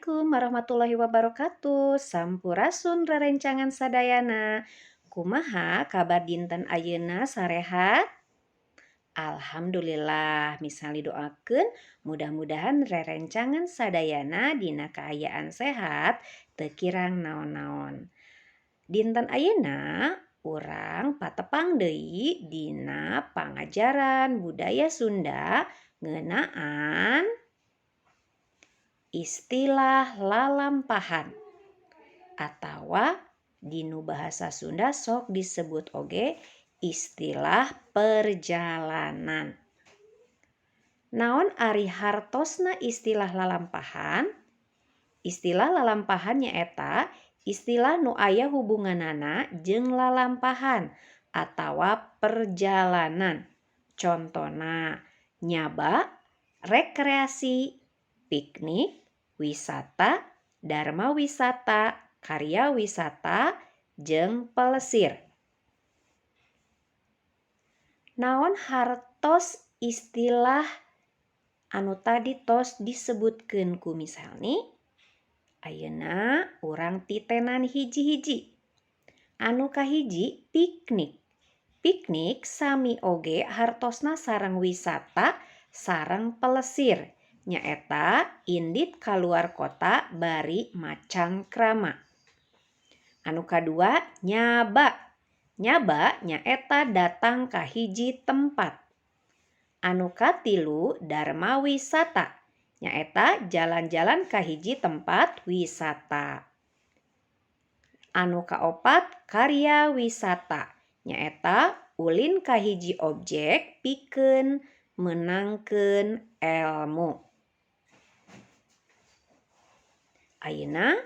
Assalamualaikum warahmatullahi wabarakatuh. Sampurasun rerencangan sadayana. Kumaha kabar dinten ayeuna, sarehat? Alhamdulillah, misal didoakeun mudah-mudahan rerencangan sadayana dina kaayaan sehat, teu kirang naon-naon. Dinten ayeuna urang patepang deui dina pangajaran budaya Sunda ngeunaan istilah lalampahan atawa dinu bahasa Sunda sok disebut oge istilah perjalanan. Naon ari hartosna istilah lalampahan? Istilah lalampahan nyaeta istilah nu aya hubunganana jeung lalampahan atawa perjalanan. Contona nyaba, rekreasi, piknik, wisata, darma wisata, karya wisata, jeung pelesir. Naon hartos istilah anu tadi tos disebutkeun ku Miss Helni? Ayeuna urang titenan hiji-hiji. Anu kahiji, piknik. Piknik sami oge hartosna sareng wisata sareng pelesir, nyaeta indit kaluar kota bari macangkrama. Anu kadua, nyaba. Nyaba nyaeta datang ka hiji tempat. Anu katilu, darma wisata, nyaeta jalan-jalan ka hiji tempat wisata. Anu kaopat, karya wisata, nyaeta ulin ka hiji objek pikeun meunangkeun elmu. Ayeuna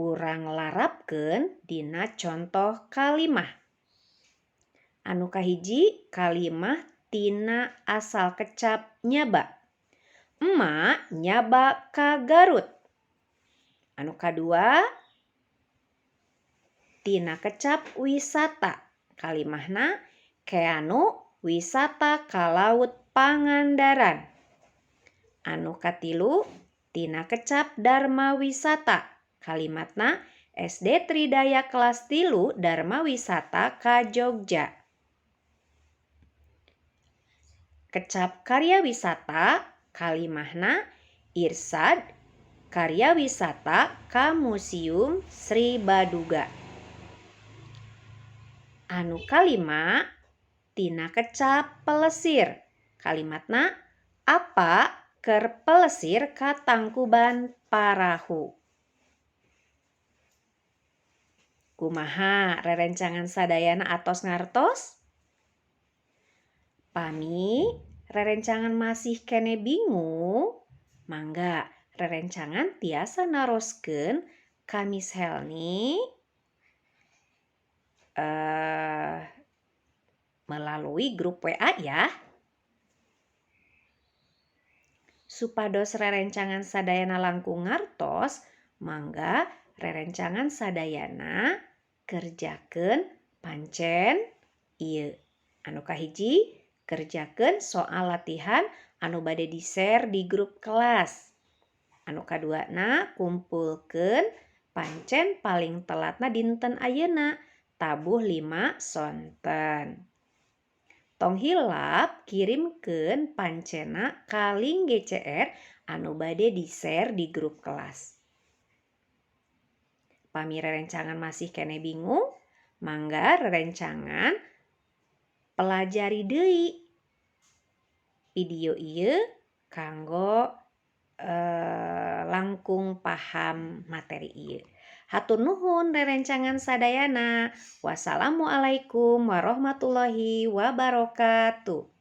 urang larapkeun dina contoh kalimah. Anu kahiji, kalimah tina asal kecap nyaba. Emak nyaba ka Garut. Anu kadua, tina kecap wisata. Kalimahna, Keanu wisata ka Laut Pangandaran. Anu katilu, tina kecap darma wisata. Kalimatna, SD Tridaya kelas 3 Dharma Wisata ka Jogja. Kecap karya wisata, kalimahna, Irsad karya wisata ka Museum Sri Baduga. Anu kalima, tina kecap pelesir. Kalimatna, apa keur pelesir ka Tangkuban Parahu. Kumaha rerencangan sadayana, atos ngartos? Pami rerencangan masih keneh bingung, mangga rerencangan tiasa naroskeun ka Miss Helni melalui grup WA ya. Supados rerencangan sadayana langkung ngartos, mangga rerencangan sadayana kerjakeun pancen ieu. Anu kahiji, kerjakeun soal latihan anu bade di-share di grup kelas. Anu kaduana, kumpulkeun pancen paling telatna dinten ayeuna tabuh 5 sonten. Tong hilap kirimkeun pancena ka link GCR anu bade di-share di grup kelas. Pami rerencangan masih keneh bingung, mangga rerencangan pelajari deui video ieu kanggo langkung paham materi ieu. Hatur nuhun rerencangan sadayana. Wassalamualaikum warahmatullahi wabarakatuh.